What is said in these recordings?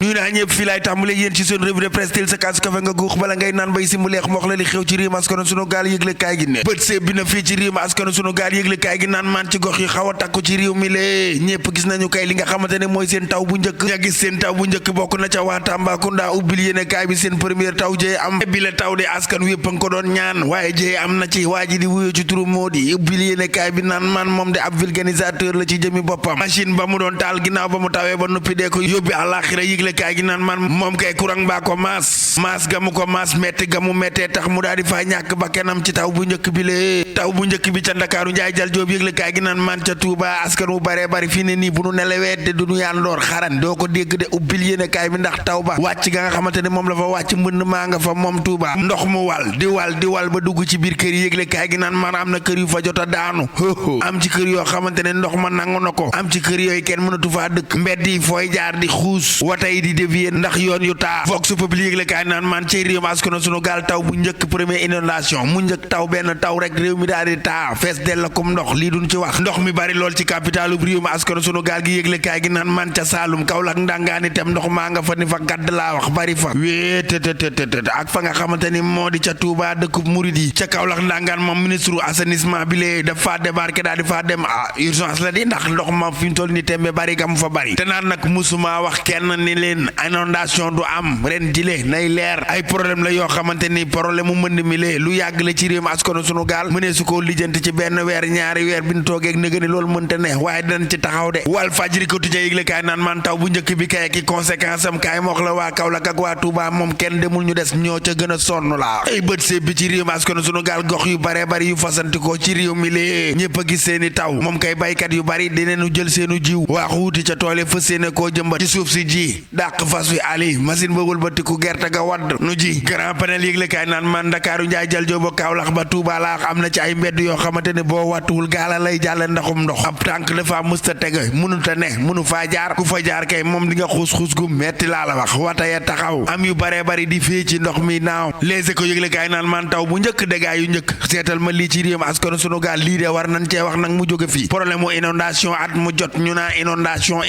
nuyu naa ñëpp fii laay tàmbale yéen ci seen revue de presse tel sa kaasu kafe nga guux bala ngay naan bay si mu leex moox la li xew ci réew mi askanu sunu gaal yëgle kaay gi ne bët see bi na fii ci réew mi askanu sunu gaal yëgle kaay gi naan maan ci gox yi xaw a takku ci réew mi lee ñëpp gis nañu kay li nga xamante ne mooy seen taw bu njëkk ña gis seen taw bu njëkk bokk na ca waa Tambacounda ubbil yéene kaay bi seen première taw jee am bi la taw de askan wépp a nga ko doon ñaan waaye jee am na ci waa ji di wuyoo ci turu moo di ubbil yéene kaay bi naan maan moom de ab vulcanisateur la ci jëmi boppam machine ba mu doon taal ginnaaw ba mu tawee ba noppi dee ko yóbbi àllaaxira yëgle kaay gi naan man moom kay courant baa ko maas ga mu ko maas metti ga mu mettee tax mu daal di faa ñàkk ba kenam ci taw bu njëkk bi lee taw bu njëkk bi ca Ndakaaru Njaay jal Joob yëgle kaay gi naan man ca Touba askan wu bare bari fii ne nii bu nu nelawee te du nu yandoor xaran doo ko dégg de ubbil yéene kaay bi ndax taw ba wàcc ga nga xamante ne moom la fa wàcc mbënd maa nga fa moom Touba ndox mu wal ba dugg ci biir kër yi yëgle kaay gi naan man am na kër yu fa jot a daanu am ci kër yoo xamante ne ndox ma nangu na ko am ci kër yooyu kenn mënatu faa dëkk mbedd yi fooy jaar di xuus watay di dévier ndax yoon yu taa vox populi yëgle kaay naan man ci réew mi askanu sunu gaal taw bu njëkk première inondation mu njëkk taw benn taw rek réew mi daal di taa fees del la comme ndox lii duñ ci wax ndox mi bari lool ci capitalu réew mi askanu sunu gaal gi yëgle kaay gi naan man ca Saalum Kaolack Ndangaan itam ndox maa nga fa ni fa gàdd laa wax bari fa wée tëtëtëtët ak fa nga xamante ni moo di ca Touba dëkkub murid yi ca Kaolack Ndangaan moom ministre assainissement bi lee dafa débarqué daal di faa dem urgence la di ndax ndox ma fi mu toll ni tembe bari gam fa bari te naan nag musuma wax kenn ni leen inondation du am ren jile nay leer ay problème la yoo xamante ni problème mu mënd mi lee lu yàgg la ci réew mi askanu sunu gaal mënee su ko lijjanti ci benn weer ñaari weer bi ñu toogeeg nëgëni loolu mënta ne waaye dinañ ci taxaw de Walf Fadjri quotidien yëgle kaay naan man taw bu njëkk bi kay ki conséquence am kaay moox la waa Kaolack ak waa Touba moom kenn demul ñu des ñoo ca gën a sonn laa ay bët see bi ci réew mi askanu sunu gaal gox yu bare bari yu fasantikoo ci réew mi lee ñëpp a gis seeni taw moom kay baykat yu bari dinañu jël seenu jiw waax wuuti ca toole fa séene koo jëmbat ci suuf si ji dàq fas wi ali machine ba wëlbatiku gerte ga wadd nu ji grand panel yëgle kaay naan man Ndakaaru Njaay jal Joob Kaolack ba Touba laa am na ci ay mbedd yoo xamante ne boo wattuwul gaala lay jàlle ndaxum ndox ab tànk dafa mësta tege mënuta ne mënu faa jaar ku fa jaar kay moom di nga xuus gu metti laa la wax wata ya taxaw am yu bare bari di fii ci ndox mi naaw Les Échos yëgle kaay naan man taw bu njëkk dégâts yu njëkk seetal ma lii ci réew mi askanu sunu gaal lii de war nañ cee wax nag mu jóge fii problème mu inondation at mu jot ñu naa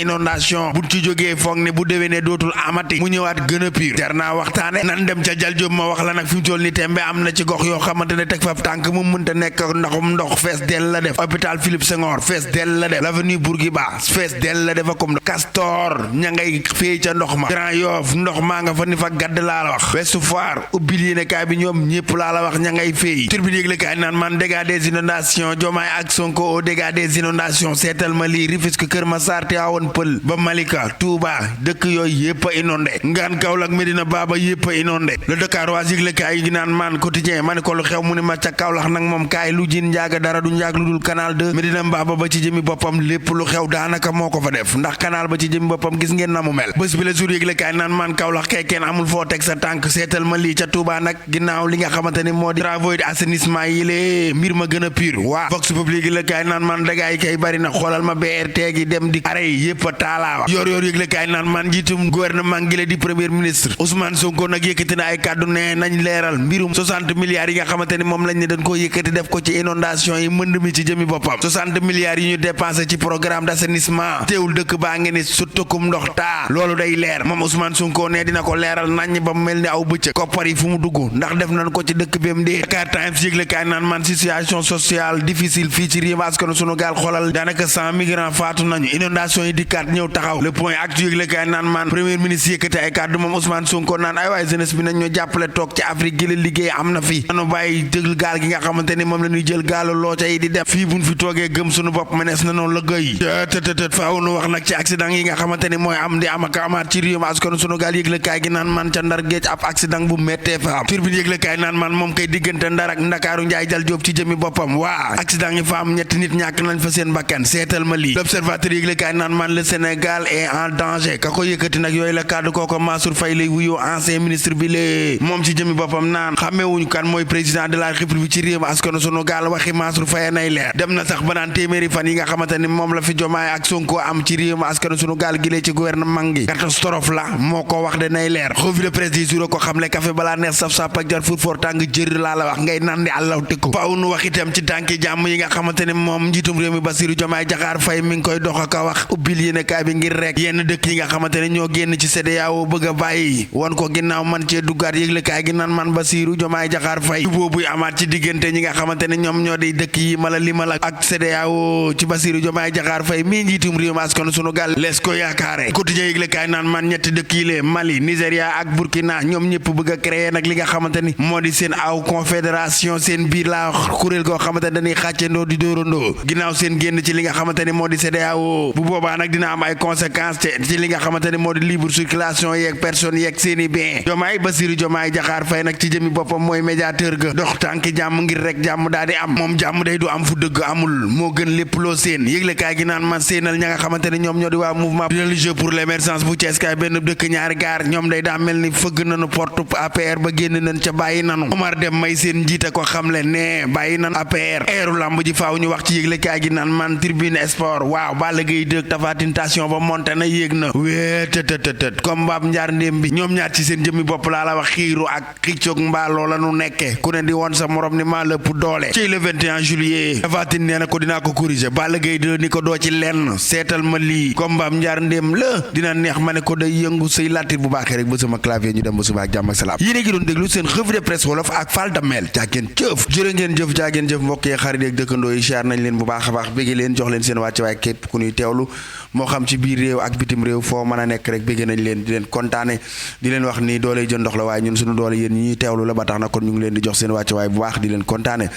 inondation bu ci jógee foog ne bu déwénee dootul amati mu ñëwaat gën a pire jar naa waxtaane nan dem ca jal Joob ma wax la nag fi mu toll ni tembe am na ci gox yoo xamante ne teg fa tànk mu mënta nekk ndaxum ndox fees del la def hôpital Philippe Senghor fees del la def l'avenue Bourguiba fees del la defa comme Castor ña ngay fee ca ndox ma Grand Yoff ndox maa nga fa ni fa gadd laa la wax Ouest Foire ubbil yéene kaay bi ñoom ñëpp laa la wax ña ngay feey Tribune yëgle kaay naan man dégâts des inondations Diomaye ak Sonko au dégâts des inondations seetal ma lii Rufisque Kër Massar Tivaouane Peulh ba Malika Touba dëkk yooyu yëpp a inondé Ngane Kaolack Medina Baba yëpp a inondé le Dakarois yëgle kaay gi naan man quotidien ma ne ko lu xew mu ne ma ca Kaolack nag moom kaay lu jin njaaga dara du njaag lu dul canal 2 Medina Baba ba ci jëmi boppam lépp lu xew daanaka moo ko fa def ndax canal ba ci jëmi boppam gis ngeen na mu mel bés bi la jour yëgle kaay naan man Kaolack kay kenn amul foo teg sa tànk seetal ma lii ca Touba nag ginnaaw li nga xamante ni moo di travaux d'assainissement yi lee mbir ma gën a pire waa Vox Populi yëgle kaay naan man dégâts yi kay bari na xoolal ma BRT gi dem di arrêt yi yëpp a taalaa yor yëgle kaay naan man njiitum gouvernement gi la di premier ministre Ousmane Sonko nag yëkkati na ay kàddu ne nañ leeral mbirum 60 milliards yi nga xamante ni moom lañ ne dañ ko yëkkati def ko ci inondation yi mënd mi ci jëmi boppam 60 milliards yi ñu dépensé ci programme d'assainissement teewul dëkk baa ngi ni suttukum ndox taa loolu day leer moom Ousmane Sonko ne dina ko leeral nañ ba mel ni aw bëccëg koppar yi fu mu dugg ndax def nañ ko ci dëkk bi am dee Dakar Times yëgle kaay naan man situation sociale difficile fii ci réew askanu sunu gaal xoolal daanaka 100 migrants faatu nañu inondation yi dikkaat ñëw taxaw le point actu yëgle kaay naan man premier ministre yëkkati ay kàddu moom Ousmane Sonko naan ay waay jeunesse bi nañ ñoo jàppale toog ci Afrique gi la liggéey am na fi nanu bàyyi dëgl gaal gi nga xamante ni moom la ñuy jël gaalu looca yi di dem fii buñ fi toogee gëm suñu bopp mënees na noonu liggéey tëtëtët faaw nu wax nag ci accident yi nga xamante ni mooy am di am ak amaat ci réew mi askanu sunu gaal yëgle kaay gi naan man ca Ndar géej ab accident bu méttee fa am Tribune yëgle kaay naan man moom kay diggante Ndar ak Ndakaaru Njaay jal Joob ci jëmi boppam waa accident yi fa am ñetti nit ñàkk nañ fa seen bakkan seetal ma lii L'Observateur yëgle kaay naan man le Sénégal est en danger ka ko yëkkati nag yooyu la kàddu kooko Mansour Faye lay wuyoo ancien ministre bi lee moom ci jëmi boppam naan xàmmeewuñu kan mooy président de la République ci réew mi askanu sunu gaal waxi Mansour Faye nay leer dem na sax ba naan téeméeri fan yi nga xamante ni moom la fi Diomaye ak Sonko am ci réew mi askanu sunu gaal gi lee ci gouvernement gi catastrophe la moo ko wax de nay leer revue de presse du jour ko xamle café balaa neex saf sap ak jar fur tàng jër laa la wax ngay naan di àllaw tëkku faaw nu wax itam ci tànki jàmm yi nga xamante ni moom njiitum réew mi Bassirou Diomaye Diakhar Faye mi ngi koy dox ak a wax ubbil yéene kaay bi ngir rek yenn dëkk yi nga xamante ne ñoo génn ci CEDEAO bëgg a bàyyi wan ko ginnaaw man cee duggaat yëglekaay gi naan man Bassirou Diomaye Diakhar Faye boobuy amaat ci diggante ñi nga xamante ne ñoom ñoo di dëkk yi mala limal ak CEDEAO ci Bassirou Diomaye Diakhar Faye mii njiitum réew mi askan sunu gaal lees ko yaakaare quotidien yëglekaay naan man ñetti dëkk yi lee Mali Nigéria ak Burkina ñoom ñëpp bëgg a créer nag li nga xamante ni moo di seen aw confédération seen biir la kuréel goo xamante ne dañuy xàccandoo di dóorandoo ginnaaw seen génn ci li nga xamante ni moo di CEDEAO bu boobaa nag dina am ay conséquences ci li nga xamante ni moo di libre circulation yeeg personnes yeeg seeni bien Diomaye Bassirou Diomaye Diakhar Faye nag ci jëmi boppam mooy médiateur ga dox tànki jàmm ngir rek jàmm daal di am moom jàmm day du am fu dëgg amul moo gën lépp loo seen yëglekaay gi naan man séenal ña nga xamante ni ñoom ñoo di waa mouvement religieux pour l'émergence bu Thiès kaay benn dëkk ñaari gaar ñoom day daa mel ni fëgg nañu porte APR ba génn nañ ca bàyyi nanu Omar Dem may seen njiite ko xamle ne bàyyi nan APR eeru lamb ji faaw ñu wax ci yëglekaay gi naan man tribune sport waaw Balla Gaye dëgg Tapha Tine tension ba monté na yéeg na wee tëtëtëtët comme mbaab njaar ndéem bi ñoom ñaar ci seen jëmmi bopp laa la wax xiiru ak xiccoog mbaaloo la nu nekke ku ne di woon sa morom ni maa lëpp doole ci le 21 juillet Tapha Tine nee na ko dinaa ko corriger Balla Gaye de ni ko doo ci lenn seetal ma lii comme mbaab njaar ndéem la dina neex ma ne ko day yëngu say latir bu baaxee rek ba sama clavier ñu dem ba suba ak jàmm ak salaam yéen a ngi doon déglu seen revue de presse wolof ak Fall Damel jaageen jëf jërë ngeen jëf jaageen jëf mbokk yi xarit ak dëkkandoo yi siyaar nañ leen bu baax a baax bégg leen jox leen seen wàcce waay képp ku ñuy teewlu moo xam ci biir réew ak bitim réew foo mën a nekk rek bégg nañ leen di leen kontaane di leen wax ni doole jën ndox la waaye ñun suñu doole yéen ñi ñuy teewlu la ba tax na kon ñu ngi leen di jox seen wàcce waay bu baax di leen kontaane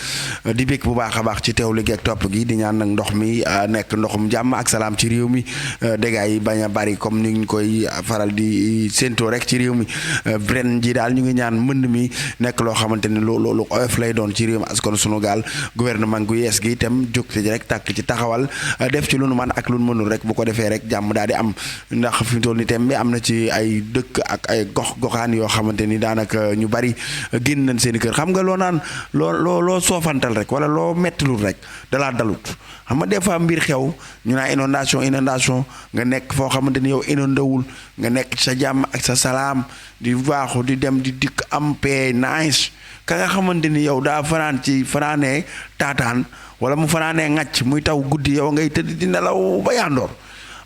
di bég bu baax a baax ci teewlu gi ak topp gi di ñaan nag ndox mi nekk ndoxum jàmm ak salaam ci réew mi dégâts yi bañ a bari comme ni ñu koy faral di séentoo rek ci réew mi ren ji daal ñu ngi ñaan mbënd mi nekk loo xamante ni lu oyof lay doon ci réew mi askan sunu gaal gouvernement gu yees gi itam jóg ci rek tàkk ci taxawal def ci lu nu man ak lu nu mënul rek bu ko defee rek jàmm daal di am ndax fi mu toll ni tem bi am na ci ay dëkk ak ay goxaan yoo xamante ni daanaka ñu bari génn nañ seen i kër xam nga loo naan loo soofantal rek wala loo mettilul rek dalaa dalut xam nga des fois mbir xew ñu naa inondation nga nekk foo xamante ni yow inondawul nga nekk sa jàmm ak sa salaam di waaxu di dem di dikk am paix nice ka nga xamante ni yow daa fanaanee taataan wala mu fanaanee ŋàcc muy taw guddi yow ngay tëdd di nelaw ba yandoor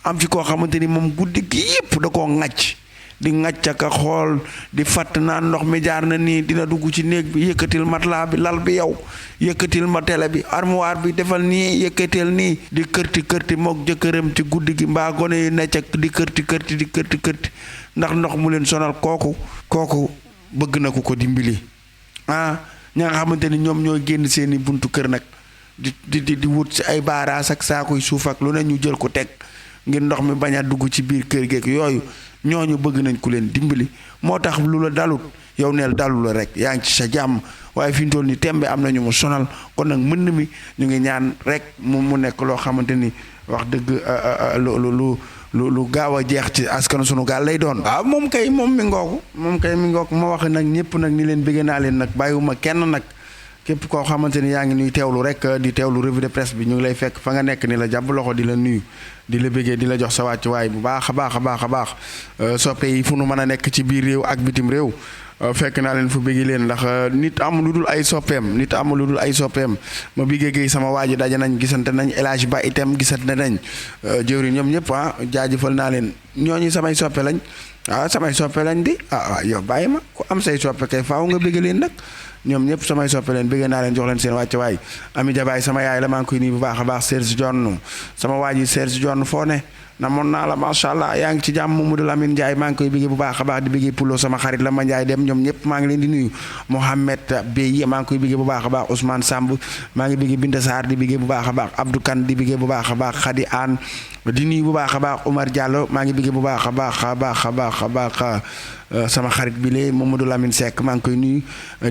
am ci koo xamante ni moom guddi gi yëpp da koo ŋàcc di ŋàcc ak a xool di fàtt naan ndox mi jaar na nii dina dugg ci néeg bi yëkkatil matelas bi lal bi yow yëkkatil ma télé bi armoire bi defal nii yëkkatil nii di kërti mook jëkkëram ci guddi gi mbaa gone yi necc di kërti ndax ndox mu leen sonal kooku bëgg na ko dimbali ña nga xamante ni ñoom ñoo génn seeni buntu kër nag di wut ci ay baaraas ak saakuy suuf ak lu ne ñu jël ko teg ngir ndox mi bañ a dugg ci biir kër geek yooyu ñooñu bëgg nañ ku leen dimbali moo tax lu la dalut yow neel dalu la rek yaa ngi ci sa jàmm waaye fi ñu toll ni tembe am na ñu mu sonal kon nag mën mi ñu ngi ñaan rek mu nekk loo xamante ni wax dëgg lu gaaw a jeex ci askan sunu gaal lay doon waaw moom kay mi ngooku ma wax nag ñëpp nag ni leen bëgg naa leen nag bàyyiwuma kenn nag képp koo xamante ni yaa ngi nuy teewlu rek di teewlu revue de presse bi ñu ngi lay fekk fa nga nekk ni la jàpp loxo di la nuyu di la bëggee di la jox sa wàccuwaay bu baax a baax soppe yi fu nu mën a nekk ci biir réew ak bitim réew fekk naa leen fu bëggi leen ndax nit amul lu dul ay soppeem ma biggee géey sama waa ji daje nañ gisante nañ El Hadj Ba itam gisante nañ jëwri ñoom ñëpp jaajëfal naa leen ñooñu samay soppe lañ samay soppe lañ di yow bàyyi ma ku am say soppe kay faaw nga bëgg leen nag ñoom ñëpp samay soppe leen bëgg naa leen jox leen seen wàcce waay Ami Jabaay sama yaay la maa ngi koy nii bu baax a baax Serge John sama waa ji Serge John foo ne namoon naa la macha allah yaa ngi ci jàmm Mamadou Lamine Ndiaye maa ngi koy bëggee bu baax a baax di bëggee Poulo sama xarit la ma Ndiaye dem ñoom ñëpp maa ngi leen di nuyu Mohamed Bey maa ngi koy bëggee bu baax a baax Ousmane Samb maa ngi bëggee Binta Sarr di bëggee bu baax a baax Abdou Kane di bëggee bu baax a baax Khady Anne di nuyu bu baax a baax Omar Diallo maa ngi bëggee bu baax a baax sama xarit bi lee Mamadou Lamine Seck maa ngi koy nuyu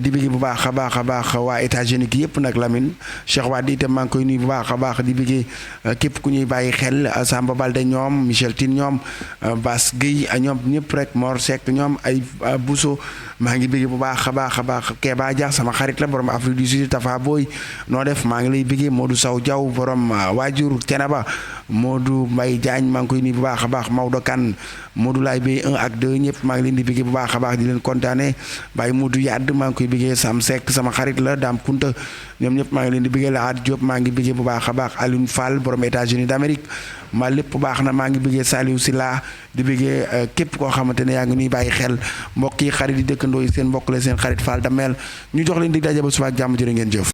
di bëggee bu baax a baax waa États-Unis gi yëpp nag Lamine Cheikh Wade itam maa ngi koy nuyu bu baax a baax di bëggee képp ku ñuy bàyyi xel Samba Balde ñoom Michel Tine ñoom Bass Guèye ñoom ñëpp rek Mor Seck ñoom ay Bousso maa ngi bëggee bu baax a baax Keba Dia sama xarit la borom Afrique du Sud Tafa Boy noo def maa ngi lay bëggee Modou Sow Diaw borom waajur Cenaba Modou Mbaye Diagne maa ngi koy nuyu bu baax a baax Maodo Kane Modou Laye Bey 1 ak 2 ñëpp maa ngi leen di bëggee bu baax a baax di leen kontaane Baye Modou Yadd maa ngi koy bëggee Sam Seck sama xarit la Dame Kunta ñoom ñëpp maa ngi leen di bëggee Lahat Diop maa ngi bëggee bu baax a baax Alioune Fall borom États-Unis d'Amérique maa lépp baax na maa ngi bëggee Saliou Sylla di bëggee képp koo xamante ne yaa ngi nuy bàyyi xel mbokk yi xarit yi dëkkandoo yi seen mbokk la seen xarit Fall Damel ñu jox leen dig daje ba suba ak jàmm jërë ngeen jëf